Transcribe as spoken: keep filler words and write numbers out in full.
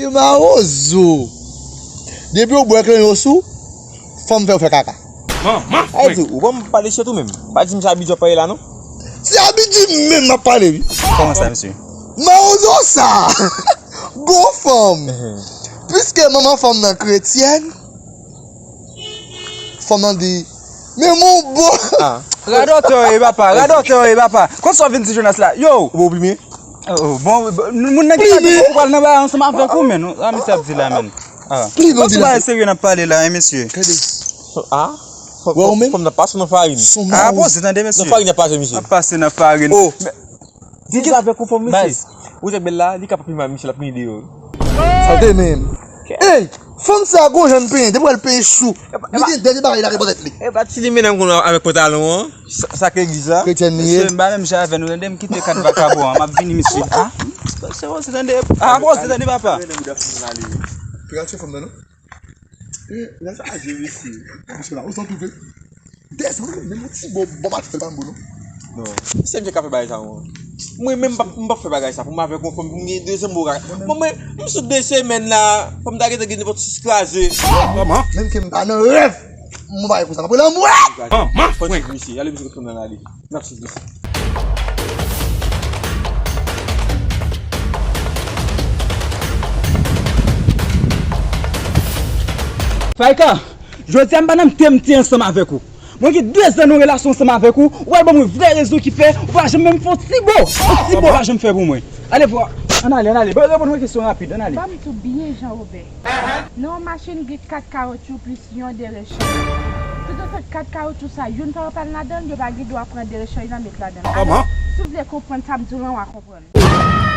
Mawozo. Depi w bwè klenyo sou, fanm fè w fè kaka. Manman. Sa vle di, ou pa m pale chèt ou menm. Pa di m se Abidjan pale la non. Se Abidjan menm m ap pale wi. Kòman sa, mesye? Mawozo sa. Gon fanm. Piske manman fanm nan kretyèn, fanm nan di, men mon bon. Ah. Radòtè w ye papa, radòtè w ye papa. Konsa w vin di Jonas la. Yo. Ou pa oblime? Oh, bon, bon, moun nan ki pral nan bagay ansanm avèk ou, men. Ah, misye ap di la, men. Ah. Bon, se bagay serye n ap pale la, wi, mesye. Ah? Fanm nan pase nan farin. Ah, poze tande, mesye. Nan farin y ap pase, misye. Ap pase nan farin. Oh. Ki avèk ou fanm, mesye? Ou te bèl la, li ka pa pi mal, misye, l ap ri deyò. Sa te menm. Ey, fanm sa gon jan l penyen, depi w wè l penyen chou. Li gen dènye bagay la repòt li. E pa ti li mennen m konn avèk pantalon an. Sa k legliz la? Kretyèn li ye. Mesye, m pa menm jan avè nou, tande m kite kat vakabon an, m ap vini, mesye. Ah, se bon, se tande. Ah, bon, se tande, papa. Pral chè fanm nan, non? Eh, lè sa a je mesye. Mesye la, ou san toufe. Desann, men yon ti bon, bon match fè l pa bon, non? Non. Se misye k ap fè bagay sa, mwen. Mwen menm, m p ap, m p ap fè bagay sa. Pou m avèk yon fanm, pou m gen de zanmi bagay. Mwen menm, m sou de semèn la, fò m ta gentan gen nenpòt sis kraze. Kòman? Menm ke m pa nan rèv, m pa gen pou sa. M ap rele anmwèt! Kòman? Fò m swiv misye. Ale, misye, kote fanm nan ale. N ap swiv misye. Faïka, jodi a m pa nan mete m te ansanm avèk ou. Mwen gen de zan nan relasyon ansanm avèk ou, ou pral ban mwen vrè rezon ki fè ou pa janm menm fè yon ti bo, yon ti bo ou pa janm fè pou mwen. Ale vwa, ann ale, ann ale, reponn mwen kesyon rapid, ann ale. Ban m di w byen Jean Robert. Nan yon machin gen kat kawotchou plis yon derechòy. Toutotan kat kawotchou sa youn pa anpàn ladan l, yo pa gen dwa pran derechòy lan met ladan l. Kòman? Si w vle konprann sa m di w lan, w a konprann.